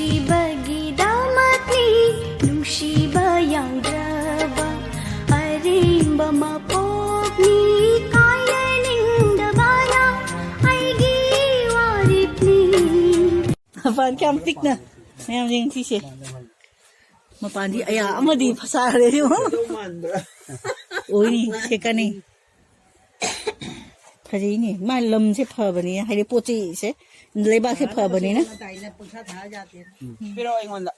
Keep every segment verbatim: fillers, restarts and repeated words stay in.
ꯅꯨꯡꯁꯤꯕꯒꯤꯗꯃꯛꯅꯤ, ꯅꯨꯡꯁꯤꯕ ꯌꯥꯎꯗ꯭ꯔꯕ ꯑꯔꯦꯝꯕ ꯃꯄꯣꯛꯅꯤ, ꯀꯥꯏꯅꯅꯤꯡꯗꯕꯅ ꯑꯩꯒꯤ ꯋꯥꯔꯦꯞꯅꯤ꯫ ꯃꯄꯥꯟ ꯀꯌꯥꯝ ꯄꯤꯛꯅ ꯃꯌꯥꯝ ꯌꯦꯡꯊꯤꯁꯦ꯫ ꯃꯄꯥꯟꯗꯤ ꯑꯌꯥ ꯑꯃꯗꯤ ꯐꯁꯥꯔꯦ꯫ ꯑꯣꯏꯅꯤ, ꯁꯦꯀꯅꯤ꯫ ꯐꯖꯩꯅꯦ꯫ ꯃꯥ ꯂꯝꯁꯦ ꯐꯕꯅꯤ, ꯍꯥꯏꯗꯤ ꯄꯣꯠ ꯆꯩꯁꯦ, ꯂꯩꯕꯥꯛꯁꯦ ꯐꯕꯅꯤꯅ꯫ ꯄꯤꯔꯛꯑꯣ ꯑꯩꯉꯣꯟꯗ꯫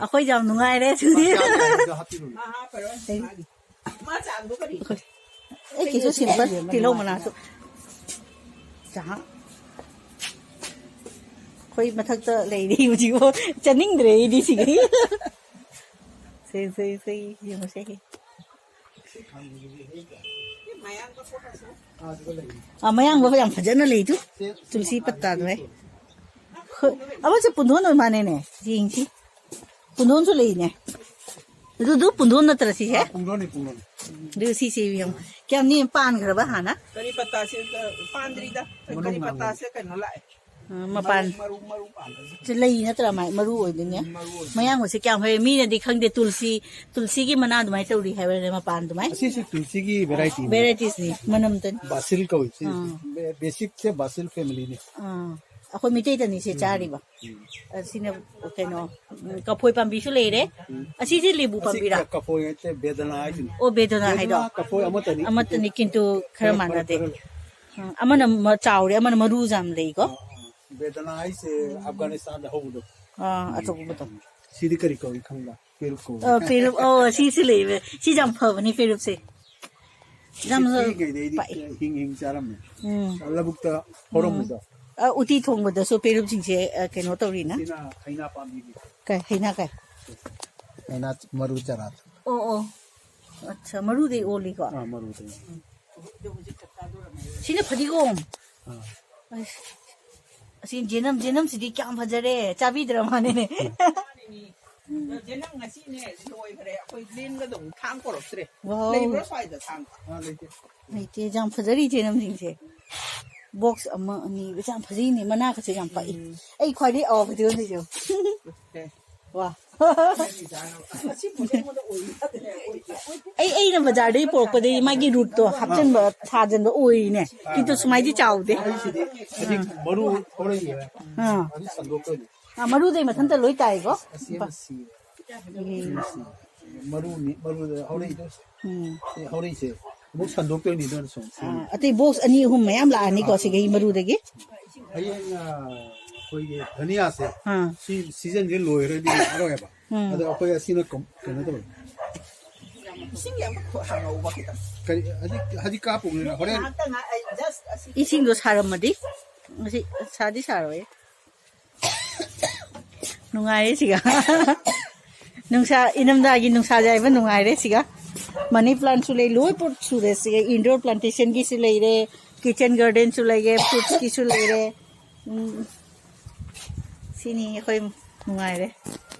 ꯑꯩꯈꯣꯏ ꯌꯥꯝ ꯅꯨꯡꯉꯥꯏꯔꯦ ꯑꯗꯨꯗꯤ꯫ ꯑꯩ ꯀꯩꯁꯨ ꯁꯤꯝꯄꯜ ꯇꯤꯜꯍꯧ ꯃꯅꯥꯁꯨ꯫ ꯆꯥ꯫ ꯑꯩꯈꯣꯏ ꯃꯊꯛꯇ ꯂꯩꯔꯤ ꯍꯧꯖꯤꯛꯐꯥꯎ꯫ ꯆꯥꯅꯤꯡꯗ꯭ꯔꯦ ꯑꯩꯗꯤ ꯁꯤꯒꯤ꯫ ꯁꯦ, ꯁꯦ, ꯁꯦ, ꯌꯦꯡꯉꯨꯁꯦ꯫ ꯑ, ꯃꯌꯥꯡꯕ ꯌꯥꯝ ꯐꯖꯅ ꯂꯩꯗꯨ꯫ ꯇꯨꯜꯁꯤ ꯄꯠꯇꯥꯗꯣ ꯍꯦ꯫ ꯍꯣꯏ, ꯑꯃꯁꯦ ꯄꯨꯟꯗꯣꯟ ꯑꯣꯏ ꯃꯥꯟꯅꯦꯅꯦ꯫ ꯌꯦꯡꯁꯤ꯫ ꯄꯨꯟꯗꯣꯟꯁꯨ ꯂꯩꯅꯦ꯫ ꯑꯗꯨꯗꯨ ꯄꯨꯟꯗꯣꯟ ꯅꯠꯇ꯭ꯔ ꯁꯤꯁꯦ? ꯑꯥ, ꯄꯨꯡꯗꯣꯟꯅꯤ, ꯄꯨꯡꯗꯣꯟꯅꯤ꯫ ꯑꯗꯨ ꯁꯤꯁꯦ ꯌꯦꯡꯉꯨ꯫ ꯀꯌꯥꯝ ꯅꯦꯝ ꯄꯥꯟꯈ꯭ꯔꯕ ꯍꯥꯟꯅ? ꯀꯔꯤ ꯄꯠꯇꯥꯁꯦ, ꯑ, ꯄꯥꯟꯗ꯭ꯔꯤꯗ꯫ ꯃꯅꯨꯡ ꯀꯔꯤ ꯉꯥꯡꯕ꯫ ꯄꯠꯇꯥꯁꯦ ꯀꯩꯅꯣ ꯂꯥꯛꯑꯦ꯫ ꯑ, ꯃꯄꯥꯟ꯫ ꯃꯔꯨ, ꯃꯔꯨ ꯄꯥꯟꯕꯁꯦ꯫ ꯁꯤ ꯂꯩ ꯅꯠꯇ꯭ꯔ ꯃꯥꯏ ꯃꯔꯨ ꯑꯣꯏꯗꯣꯏꯅꯦ? ꯎꯝ, ꯃꯔꯨ ꯑꯣꯏ꯫ ꯃꯌꯥꯡꯕꯁꯦ ꯀꯌꯥꯝ ꯐꯩ꯫ ꯃꯤꯅꯗꯤ ꯈꯪꯗꯦ ꯇꯨꯜꯁꯤ, ꯇꯨꯜꯁꯤꯒꯤ ꯃꯅꯥ ꯑꯗꯨꯃꯥꯏꯅ ꯇꯧꯔꯤ ꯍꯥꯏꯕꯅꯦ ꯃꯄꯥꯟ ꯑꯗꯨꯃꯥꯏꯅ꯫ ꯑꯁꯤꯁꯨ ꯇꯨꯜꯁꯤꯒꯤ variety ꯅꯤ꯫ Varieties ꯅꯤ, ꯃꯅꯝꯇꯅꯤ꯫ Basil ꯀꯧꯏ꯫ ꯁꯤ ꯑꯥ꯫ Be-, basic say Basil family ꯅꯤ꯫ ꯑꯥ꯫ ꯑꯩꯈꯣꯏ ꯃꯤꯇꯩꯗꯅꯤ ꯁꯤ ꯎꯝ꯫ ꯆꯥꯔꯤꯕ꯫ ꯎꯝ꯫ ꯑ, ꯁꯤꯅ ꯀꯩꯅꯣ, ꯎꯝ, ꯀꯐꯣꯏ ꯄꯥꯝꯕꯤꯁꯨ ꯂꯩꯔꯦ꯫ ꯎꯝ꯫ ꯑꯁꯤꯁꯦ ꯂꯦꯕꯨ ꯑꯁꯤ ꯄꯥꯝꯕꯤꯔꯥ? ꯀꯐꯣꯏ ꯅꯠꯇꯦ, ꯕꯦꯗꯅꯥ ꯍꯥꯏꯁꯤꯅꯤ꯫ ꯑꯣ, ꯕꯦꯗꯅꯥ ꯍꯥꯏꯗꯣ? ꯕꯦꯗꯅꯥ ꯀꯐꯣꯏ ꯑꯃꯠꯇꯅꯤ꯫ ꯑꯃꯠꯇꯅꯤ, ꯀꯤꯟꯇꯨ ꯈꯔ ꯈꯔ ꯃꯥꯟꯅꯗꯦ꯫ ꯈꯔ ꯎꯝ, ꯑꯃꯅ ꯃ-, ꯆꯥꯎꯔꯦ, ꯑꯃꯅ ꯃꯔꯨ ꯌꯥꯝ ꯂꯩꯀꯣ꯫ ꯑꯥ, ꯑꯥ꯫ ꯕꯦꯗꯅꯥ ꯍꯥꯏꯁꯦ ꯑꯐꯒꯥꯅꯤꯁꯇꯥꯟꯗ ꯍꯧꯕꯗꯣ꯫ ꯑꯥ, ꯑꯆꯧꯕꯗꯣ꯫ ꯁꯤꯗꯤ ꯀꯔꯤ ꯀꯧꯏ ꯈꯪꯕ꯭ꯔꯥ? ꯄꯦꯔꯨꯛ ꯀꯧꯏ꯫ ꯑ, ꯄꯦꯔꯨꯛ, ꯑꯣ, ꯁꯤꯁꯨ ꯂꯩꯕ꯫ ꯁꯤ ꯌꯥꯝ ꯐꯕꯅꯤ ꯄꯦꯔꯨꯛꯁꯦ꯫ ꯌꯥꯝꯅ ꯄꯤꯛꯏꯉꯩꯗꯩꯗꯤ ꯄꯥꯛꯏ꯫ ꯍꯤꯡ ꯍꯤꯡ ꯆꯥꯔꯝꯃꯦ꯫ ꯎꯝ꯫ ꯂꯧꯕꯨꯛꯇ ꯎꯝ꯫ ꯍꯧꯔꯝꯕꯗꯣ꯫ ꯑ, ꯎꯇꯤ ꯊꯣꯡꯕꯗꯁꯨ ꯄꯦꯔꯨꯛꯁꯤꯡꯁꯦ, ꯑ, ꯀꯩꯅꯣ ꯇꯧꯔꯤꯅ? ꯁꯤꯅ ꯍꯩꯅꯥ ꯄꯥꯝꯕꯤꯅꯤ꯫ ꯀꯩ, ꯍꯩꯅꯥ ꯀꯩ? ꯍꯩꯅꯥ ꯃꯔꯨ ꯆꯔꯥ꯫ ꯑꯣ, ꯑꯣ꯫ ꯑꯠꯆꯥ, ꯃꯔꯨꯗꯩ ꯑꯣꯜꯂꯤꯀꯣ? ꯑꯥ, ꯃꯔꯨꯗꯩ꯫ ꯁꯤꯅ ꯐꯗꯤꯒꯣꯝ꯫ ꯑꯥ꯫ ꯑꯁ, ꯑꯁꯤ ꯖꯦꯅꯝ, ꯖꯦꯅꯝꯁꯤꯗꯤ ꯀꯌꯥꯝ ꯐꯖꯔꯦ꯫ ꯆꯥꯕꯤꯗ꯭ꯔ ꯃꯥꯅꯦꯅꯦ꯫ ꯖꯦꯅꯝ ꯉꯁꯤꯅꯦ ꯂꯣꯏꯈ꯭ꯔꯦ꯫ ꯑꯩꯈꯣꯏ ꯂꯦꯟꯒꯗꯧꯕ ꯊꯥꯡ ꯄꯣꯔꯛꯇ꯭ꯔꯦ꯫ ꯋꯥꯎ꯫ ꯂꯩꯕ꯭ꯔꯣ ꯁ꯭ꯋꯥꯏꯗ ꯊꯥꯡ? ꯑꯥ, ꯂꯩꯇꯦ꯫ ꯂꯩꯇꯦ, ꯌꯥꯝ ꯐꯖꯔꯤ ꯖꯦꯅꯝꯁꯤꯡꯁꯦ꯫ ꯕꯣꯛꯁ ꯑꯃ ꯑꯅꯤ, ꯌꯥꯝ ꯐꯖꯩꯅꯦ, ꯃꯅꯥꯒꯁꯦ ꯌꯥꯝ ꯄꯛꯏ꯫ ꯑꯩ ꯈ꯭ꯋꯥꯏꯗꯒꯤ ꯑꯋꯥꯕꯗꯤ ꯑꯣꯏꯖꯧ꯫ ꯋꯥ꯫ ꯑꯩ, ꯑꯩꯅ ꯕꯖꯥꯔꯗꯒꯤ ꯄꯣꯔꯛꯄꯗꯒꯤ ꯃꯥꯒꯤ ꯔꯨꯠꯇꯣ ꯍꯥꯞꯆꯤꯟꯕ, ꯊꯥꯖꯤꯟꯕ ꯑꯣꯏꯔꯤꯅꯦ꯫ ꯀꯤꯟꯇꯨ ꯁꯨꯃꯥꯏꯗꯤ ꯆꯥꯎꯗꯦ꯫ ꯑꯩꯁꯤꯗꯤ ꯍꯧꯖꯤꯛ ꯃꯔꯨ ꯍꯧꯔꯛꯏꯅꯦ꯫ ꯑꯥ꯫ ꯑꯗꯨ ꯁꯟꯗꯣꯛꯇꯣꯏꯅꯤ꯫ ꯑꯥ, ꯃꯔꯨꯗꯩ ꯃꯊꯟꯇ ꯂꯣꯏ ꯇꯥꯏꯀꯣ꯫ ꯑꯁꯤ ꯑꯃ ꯁꯤꯔꯦ꯫ ꯎꯝ꯫ ꯃꯔꯨꯅꯤ, ꯃꯔꯨꯗ ꯍꯧꯔꯛꯏꯗꯣ꯫ ꯎꯝ꯫ ꯁꯤ ꯍꯧꯔꯛꯏꯁꯦ꯫ ꯑꯃꯨꯛ ꯁꯟꯗꯣꯛꯇꯣꯏꯅꯤ ꯑꯗꯨꯅ ꯁꯨꯝ ꯁꯤꯔꯦ꯫ ꯑꯥ, ꯑꯇꯩ ꯕꯣꯛꯁ ꯑꯅꯤ ꯑꯍꯨꯝ ꯃꯌꯥꯝ ꯂꯥꯛꯑꯅꯤꯀꯣ ꯁꯤꯒꯤ ꯃꯔꯨꯗꯒꯤ꯫ ꯍꯌꯦꯡ, ꯑ, ꯑꯩꯈꯣꯏꯒꯤ ꯙꯅꯤꯌꯥꯁꯦ ꯑꯥ꯫ ꯁꯤ ꯁꯤꯖꯟꯁꯦ ꯂꯣꯏꯈ꯭ꯔꯗꯤ ꯂꯥꯛꯑꯔꯣꯏꯕ꯫ ꯎꯝ꯫ ꯑꯗꯣ ꯑꯩꯈꯣꯏ ꯑꯁꯤꯅ ꯀꯝ-, ꯀꯩꯅꯣ ꯇꯧꯋꯦ꯫ ꯏꯁꯤꯡ ꯌꯥꯝ ꯍꯥꯡꯍꯧꯕ ꯈꯤꯇꯪ꯫ ꯀꯔꯤ, ꯍꯧꯖꯤꯛ, ꯍꯧꯖꯤꯛ ꯀꯥꯞꯄꯨꯕꯅꯤꯅ ꯍꯣꯔꯦꯟ꯫ ꯉꯥꯏꯍꯥꯛꯇꯪ ꯉꯥꯏ-, ꯑꯩ just ꯑꯁꯤ ꯏꯁꯤꯡꯗꯣ ꯁꯥꯔꯝꯃꯗꯤ? ꯉꯁꯤ ꯁꯥꯗꯤ ꯁꯥꯔꯣꯏ꯫ ꯅꯨꯡꯉꯥꯏꯔꯦ ꯁꯤꯒ꯫ ꯅꯨꯡꯁꯥ, ꯏꯅꯝꯊꯥꯒꯤ ꯅꯨꯡꯁꯥ ꯌꯥꯏꯕ ꯅꯨꯡꯉꯥꯏꯔꯦ ꯁꯤꯒ꯫ ꯃꯅꯤ ꯄ꯭ꯂꯥꯟꯁꯨ ꯂꯩ, ꯂꯣꯏ ꯄꯣꯠ ꯁꯨꯔꯦ ꯁꯤꯒ꯫ ꯏꯟꯗꯣꯔ ꯄ꯭ꯂꯥꯟꯇꯦꯁꯟꯒꯤꯁꯨ ꯂꯩꯔꯦ, ꯀꯤꯠꯆꯟ ꯒꯥꯔꯗꯦꯟꯁꯨ ꯂꯩꯔꯦ, ꯐ꯭ꯔꯨꯠꯁꯀꯤꯁꯨ ꯂꯩꯔꯦ꯫ ꯎꯝ꯫ ꯁꯤꯅꯤ ꯑꯩꯈꯣꯏ ꯅꯨꯡꯉꯥꯏꯔꯦ꯫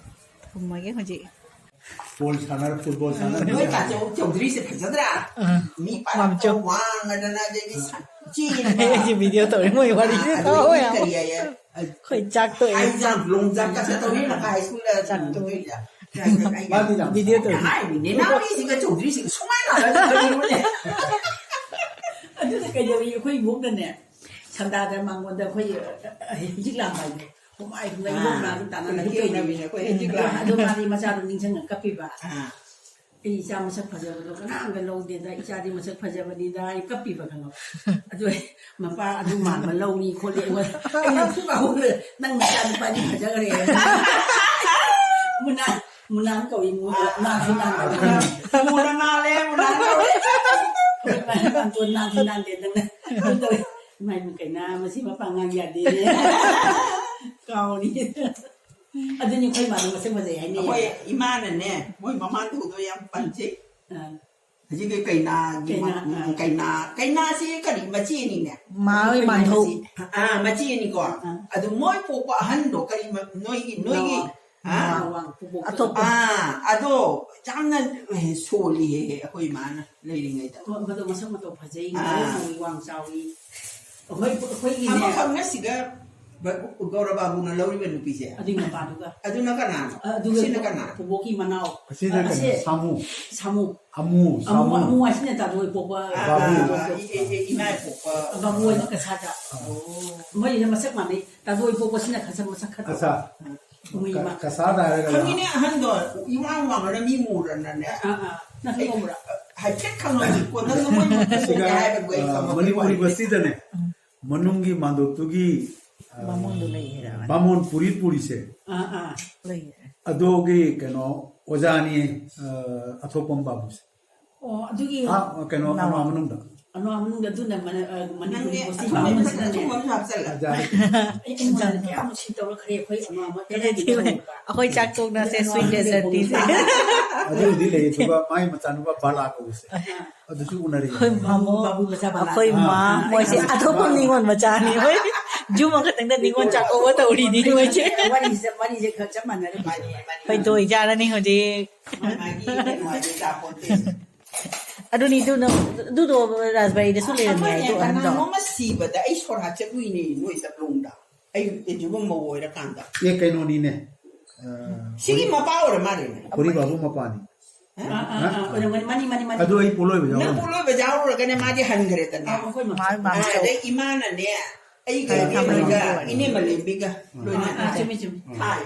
ꯊꯝꯃꯒꯦ ꯍꯧꯖꯤꯛ꯫ ꯕꯣꯜ ꯁꯥꯟꯅꯔ, ꯐꯨꯠꯕꯣꯜ ꯁꯥꯟꯅꯔ꯫ ꯅꯣꯏ ꯀꯥ ꯆꯧ-, ꯆꯧꯗ꯭ꯔꯤꯁꯦ ꯐꯖꯗ꯭ꯔꯥ? ꯑꯥ꯫ ꯃꯤ ꯄꯥꯔꯛꯇ ꯃꯥꯝꯆꯧ꯫ ꯋꯥꯡꯉꯗꯅ ꯑꯗꯩꯗꯤ ꯁ-, ꯆꯦꯟꯕ꯫ ꯑꯩꯁꯦ ꯚꯤꯗꯤꯑꯣ ꯇꯧꯔꯤ, ꯃꯣꯏ ꯋꯥꯔꯤꯁꯦ ꯑꯥ, ꯇꯥꯎꯋꯦ ꯑꯗꯩꯗꯤ ꯌꯥꯝ꯫ ꯀꯔꯤ ꯍꯥꯏꯌꯦ? ꯑꯩꯈꯣꯏ ꯆꯥꯛ ꯇꯣꯛꯑꯦ꯫ ꯍꯥꯏ ꯖꯝꯞ, ꯂꯣꯡ ꯖꯝꯞ ꯀꯁꯦ ꯇꯧꯔꯤ ꯂꯝꯈꯥꯏ ꯍꯥꯏ ꯁ꯭ꯀꯨꯜꯗ ꯆꯥꯛ ꯇꯣꯛꯑꯦ꯫ ꯇꯧꯗꯣꯏꯁꯦ꯫ ꯃꯥꯗꯤ ꯌꯥꯝ ꯑꯩꯅ ꯍꯥꯏꯔꯤꯅꯦ, ꯅꯥꯎꯔꯤꯁꯤꯒ ꯆꯧꯗ꯭ꯔꯤꯁꯤꯒ ꯁꯨꯃꯥꯏꯅ ꯃꯥꯟꯅꯗꯕꯅꯦ꯫ ꯑꯗꯨꯅ ꯀꯩꯗꯧꯏ, ꯑꯩꯈꯣꯏ ꯏꯕꯣꯛꯅꯅꯦ, ꯁꯟꯗꯥꯗ ꯃꯉꯣꯟꯗ ꯑꯩꯈꯣꯏ ꯍꯧꯖꯤꯛ ꯂꯥꯛꯄ ꯍꯥꯏꯗꯣ꯫ ꯍꯨꯃꯥꯏ ꯍꯨꯃꯥꯏ ꯑꯥ, ꯏꯕꯣꯛ ꯃꯅꯥꯛꯇ ꯇꯥꯟꯅꯗꯅ ꯑꯩꯈꯣꯏ ꯀꯞꯄꯤꯅꯦ꯫ ꯍꯦꯛ ꯊꯦꯡꯅꯕꯤꯅꯦ, ꯑꯩꯈꯣꯏ ꯍꯧꯖꯤꯛ ꯑꯗꯣ, ꯂꯥꯛꯑꯦ꯫ ꯑꯗꯣ ꯃꯥꯗꯤ ꯃꯆꯥꯗꯣ ꯅꯤꯡꯁꯤꯡꯉ ꯀꯞꯄꯤꯕ꯫ ꯑꯥ꯫ ꯑꯩ ꯏꯆꯥ ꯃꯁꯛ ꯐꯖꯕꯗꯣ ꯀꯅꯥꯝꯇ ꯂꯧꯗꯦꯗ, ꯏꯆꯥꯗꯤ ꯃꯁꯛ ꯐꯖꯕꯅꯤꯗ ꯍꯥꯏ ꯀꯞꯄꯤꯕ ꯈꯪꯉꯕ꯫ ꯑꯗꯨ ꯑꯩ, "ꯃꯄꯥ ꯑꯗꯨ ꯃꯥꯟꯕ ꯂꯧꯅꯤ ꯈꯣꯠꯂꯤ", ꯑꯩꯉꯣꯟꯗ ꯑꯩꯅ ꯐꯨꯕ ꯍꯧꯔꯦ, "ꯅꯪ ꯅꯆꯥ ꯅꯨꯄꯥꯗꯤ ꯐꯖꯈ꯭ꯔꯦ꯫ ꯃꯨꯅꯥ, ꯃꯨꯅꯥꯟ ꯀꯧꯏ, ꯃꯨ-, ꯅꯥꯟꯁꯨ ꯅꯥꯟꯗꯕ꯫ ꯃꯨꯅ ꯅꯥꯜꯂꯦ, ꯃꯨꯅꯥꯟ ꯀꯧꯏ꯫ ꯃꯥꯟꯇꯣꯟ ꯅꯥꯟꯁꯨ ꯅꯥꯟꯗꯦ, ꯅꯪꯅ ꯑꯗꯨꯝ ꯇꯧꯏ"꯫ ꯏꯃꯥꯏ, ꯀꯩꯅꯥ ꯃꯁꯤ ꯃꯄꯥꯡꯒꯜ ꯌꯥꯗꯦꯅꯦ꯫ ꯀꯥꯎꯔꯤ꯫ ꯑꯗꯨꯅꯤ ꯑꯩꯈꯣꯏ ꯃꯥꯗꯣ ꯃꯁꯛ ꯐꯖꯩ ꯍꯥꯏꯅꯩ꯫ ꯑꯩꯈꯣꯏ ꯏꯃꯥꯅꯅꯦ, ꯃꯣꯏ ꯃꯃꯥꯡꯗ ꯎꯗꯣ ꯌꯥꯝ ꯄꯟꯖꯩ꯫ ꯑꯥ꯫ ꯍꯧꯖꯤꯛꯀꯤ ꯀꯩꯅꯥꯒꯤ ꯀꯩꯅꯥ, ꯃ-, ꯑꯥ꯫ ꯀꯩꯅꯥ, ꯀꯩꯅꯥꯁꯤ ꯀꯔꯤ ꯃꯆꯦꯅꯤꯅꯦ? ꯃꯥ ꯍꯣꯏ ꯑꯩꯈꯣꯏ ꯃꯥꯟꯊꯧ꯫ ꯃꯆꯦ-, ꯑꯥ, ꯃꯆꯦꯅꯤꯀꯣ꯫ ꯑꯥ꯫ ꯑꯗꯨ ꯃꯣꯏ ꯄꯣꯛꯄ ꯑꯍꯟꯗꯣ ꯀꯔꯤ ꯃ-, ꯅꯣꯏꯒꯤ, ꯅꯣꯏꯒꯤ, ꯅꯋꯥ-, ꯑꯥ? ꯅꯋꯥ ꯄꯨꯕꯣꯛꯇꯣ꯫ ꯑꯇꯣꯞꯄ꯫ ꯑꯥ, ꯑꯗꯣ ꯌꯥꯝꯅ, ꯑꯦ, ꯁꯣꯜꯂꯤꯍꯦ ꯑꯩꯈꯣꯏ ꯏꯃꯥꯅ ꯂꯩꯔꯤꯉꯩꯗ꯫ ꯃ-, ꯃꯗꯣ ꯃꯁꯛ ꯃꯇꯧ ꯐꯖꯩ, ꯑꯥ꯫ ꯃꯑꯣꯡ ꯃꯑꯣꯡ ꯋꯥꯡ ꯆꯥꯎꯏ꯫ ꯑꯩꯈꯣꯏ ꯑꯩꯈꯣꯏꯒꯤꯅꯦ꯫ ꯑꯃꯈꯛꯅ ꯁꯤꯒ ꯕ-, ꯒꯧꯔꯕꯥꯕꯨꯅ ꯂꯧꯔꯤꯕ ꯅꯨꯄꯤꯁꯦ꯫ ꯑꯗꯨꯒꯤ ꯃꯄꯥꯗꯨꯒ꯫ ꯑꯗꯨꯅ ꯀꯅꯥꯅꯣ? ꯑ, ꯑꯗꯨꯒ ꯁꯤꯅ ꯀꯅꯥ? ꯄꯨꯕꯣꯛꯀꯤ ꯃꯅꯥꯎ꯫ ꯑꯁꯤꯅ ꯑ, ꯀꯩꯅꯣ? ꯑꯁꯤ ꯁꯥꯃꯨ꯫ ꯁꯥꯃꯨ꯫ ꯑꯃꯨ, ꯑꯃꯨ, ꯁꯥꯃꯨ꯫ ꯑꯃꯨ ꯍꯥꯏꯁꯤꯅ ꯇꯥꯗꯣꯏ ꯄꯣꯛꯄ꯫ ꯑ, ꯕꯥꯕꯨ꯫ ꯑ, ꯏ-, ꯏ-, ꯏ-, ꯏꯃꯥ ꯄꯣꯛꯄ꯫ ꯑ, ꯕꯥꯕꯨ ꯍꯥꯏꯅ ꯀꯁꯥꯗ꯫ ꯑꯣ꯫ ꯃꯣꯏꯁꯦ ꯃꯁꯛ ꯃꯥꯟꯅꯩ꯫ ꯇꯥꯗꯣꯏ ꯄꯣꯛꯄꯁꯤꯅ ꯈꯔ ꯃꯁꯛ ꯈꯔ ꯑꯠꯆꯥ꯫ ꯃꯣꯏ ꯀ-, ꯏꯃꯥ꯫ ꯀꯁꯥꯗ ꯍꯥꯏꯔꯒ ꯈꯪꯉꯤꯅꯦ, ꯑꯍꯟꯗꯣ ꯏꯋꯥꯡ ꯋꯥꯡꯉꯒ ꯃꯤ ꯃꯨꯔꯅꯅꯦ꯫ ꯑꯥ, ꯑꯥ꯫ ꯅꯪ ꯑꯩ ꯈꯪꯍꯧꯕ꯭ꯔꯥ? ꯍꯥꯏꯐꯦꯠ ꯈꯪꯍꯧꯏ꯫ ꯀꯣꯟꯅ ꯅꯣꯏ ꯃꯨꯔꯅ ꯁꯤꯒ, ꯍꯥꯏꯕꯗꯣ ꯑꯩ ꯑ, ꯈꯪꯍꯧꯗꯦ꯫ ꯃꯅꯤꯄꯨꯔꯤ ꯕꯁꯇꯤꯗꯅꯦ꯫ ꯎꯝ꯫ ꯃꯅꯨꯡꯒꯤ ꯃꯥꯟꯗꯣꯞꯇꯨꯒꯤ, ꯑ, ꯕꯥꯃꯣꯟꯗꯣ ꯂꯩ ꯍꯥꯏꯔꯕ? ꯕꯥꯃꯣꯟ ꯄꯨꯔꯤ ꯄꯨꯔꯤꯁꯦ꯫ ꯑꯥ, ꯑꯥ꯫ ꯂꯩ꯫ ꯑꯗꯨꯒꯤ ꯀꯩꯅꯣ ꯑꯣꯖꯥꯅꯤ, ꯑ, ꯑꯊꯣꯛꯄꯝ ꯕꯥꯕꯨꯁꯦ꯫ ꯑꯣ, ꯑꯗꯨꯒꯤ ꯑꯥ, ꯀꯩꯅꯣ, ꯅꯥꯎ꯫ ꯑꯅꯨ ꯃꯅꯨꯡꯗ꯫ ꯑꯅꯨ ꯃꯅꯨꯡꯗ ꯑꯗꯨꯅ ꯃꯅ-, ꯑ, ꯃꯅꯤꯄꯨꯔꯤ ꯅꯪꯅꯦ, ꯕꯁꯇꯤ ꯑꯊꯣꯛꯄꯝ ꯕꯥꯃꯣꯟꯁꯤꯅꯅꯦ꯫ ꯑꯊꯣꯛꯄꯝ ꯍꯥꯞꯆꯜꯂꯦ꯫ ꯑꯣꯖꯥ꯫ ꯑꯩ, ꯑꯩꯉꯣꯟꯗ ꯀꯌꯥꯃꯨꯛ ꯁꯤ ꯇꯧꯔꯛꯈ꯭ꯔꯦ ꯑꯩꯈꯣꯏ ꯑꯅꯨ ꯑꯃ ꯑꯩꯈꯣꯏ ꯆꯥꯛ ꯇꯣꯛꯅꯁꯦ, ꯑꯅꯨ sweet ꯑꯃ dessert ꯄꯤꯁꯦ꯫ ꯑꯗꯨꯕꯨꯗꯤ ꯂꯩ, ꯑꯗꯨꯒ ꯃꯥꯏ ꯃꯆꯥꯅꯨꯄꯥ ꯕꯥꯂꯥ ꯀꯧꯕꯁꯦ꯫ ꯑꯥ꯫ ꯑꯗꯨꯁꯨ ꯎꯅꯔꯤ꯫ ꯑꯩꯈꯣꯏ ꯃꯥꯃꯣ, ꯕꯥꯕꯨ ꯃꯆꯥ ꯕꯥꯂꯥ꯫ ꯑꯩꯈꯣꯏ ꯃꯥ, ꯑꯥ꯫ ꯃꯣꯏꯁꯦ ꯑꯊꯣꯛꯄꯝ ꯅꯤꯉꯣꯜ ꯃꯆꯥꯅꯤ ꯃꯣꯏ꯫ ꯖꯨꯝ ꯑꯃꯈꯛꯇꯪꯗ ꯅꯤꯉꯣꯜ ꯆꯥꯛꯀꯧꯕ ꯇꯧꯔꯤꯅꯤ ꯃꯣꯏꯁꯦ꯫ ꯋꯥꯔꯤꯁꯦ, ꯋꯥꯔꯤꯁꯦ ꯈꯔ ꯆꯞ ꯃꯥꯟꯅꯔꯦ꯫ ꯃꯥꯅꯤ, ꯃꯥꯅꯤ꯫ ꯍꯣꯏ, ꯇꯣꯏ ꯆꯥꯔꯅꯤ ꯍꯧꯖꯤꯛ꯫ ꯃꯥ ꯃꯥꯒꯤ ꯀꯩꯅꯣ ꯍꯥꯏꯗꯤ ꯆꯥꯄꯣꯟꯇꯦ꯫ ꯑꯗꯨꯅꯤ, ꯑꯗꯨꯅ, ꯑꯗꯨꯗꯣ ꯔꯥꯖꯕꯥꯔꯤꯗꯁꯨ ꯂꯩꯔꯝꯃꯦ ꯑꯃꯅꯦ, ꯍꯥꯏꯗꯣ, ꯑꯍꯟꯗꯣ꯫ ꯀꯅꯥꯅꯣꯝꯃ ꯁꯤꯕꯗ ꯑꯩ ꯁꯣꯔꯥꯠ ꯆꯠꯂꯨꯏꯅꯦ ꯅꯣꯏ ꯆꯠꯂꯣꯡꯗ꯫ ꯑꯩ ꯑꯦꯖꯨꯕ ꯃꯧ ꯑꯣꯏꯔꯀꯥꯟꯗ꯫ ꯑꯦ, ꯀꯩꯅꯣꯅꯤꯅꯦ꯫ ꯑ, ꯁꯤꯒꯤ ꯃꯄꯥ ꯑꯣꯏꯔ ꯃꯥꯜꯂꯦꯅꯦ꯫ ꯈꯣꯔꯤ ꯕꯥꯕꯨ ꯃꯄꯥꯅꯤ꯫ ꯑꯥ, ꯑꯥ, ꯑꯥ, ꯑꯣꯏꯔꯝꯒꯅꯤ꯫ ꯃꯥꯅꯤ, ꯃꯥꯅꯤ, ꯃꯥꯅꯤ꯫ ꯑꯗꯨ ꯑꯩ ꯄꯣꯂꯣꯏꯕ ꯅꯪ ꯌꯥꯎꯔꯝꯃꯦ꯫ ꯄꯣꯂꯣꯏꯕ ꯌꯥꯎꯔꯨꯔꯒꯅꯦ ꯃꯥꯗꯤ ꯍꯟꯈ꯭ꯔꯦꯗꯅ꯫ ꯑꯥ, ꯑꯩꯈꯣꯏ ꯃꯥ-, ꯃꯥ-, ꯃꯥ-, ꯑꯥ, ꯑꯗꯩ ꯏꯃꯥꯅꯅꯦ, ꯑꯩꯒ ꯑꯥ, ꯏꯅꯦ ꯊꯝꯃꯦ, ꯃꯂꯦꯝꯕꯤꯒ, ꯊꯝꯃꯦ꯫ ꯏꯅꯦ ꯃꯂꯦꯝꯕꯤꯒ ꯑꯥ, ꯂꯣꯏꯅꯅ ꯑꯥ, ꯆꯨꯝꯃꯤ, ꯆꯨꯝꯃꯤ꯫ ꯊꯥꯏ꯫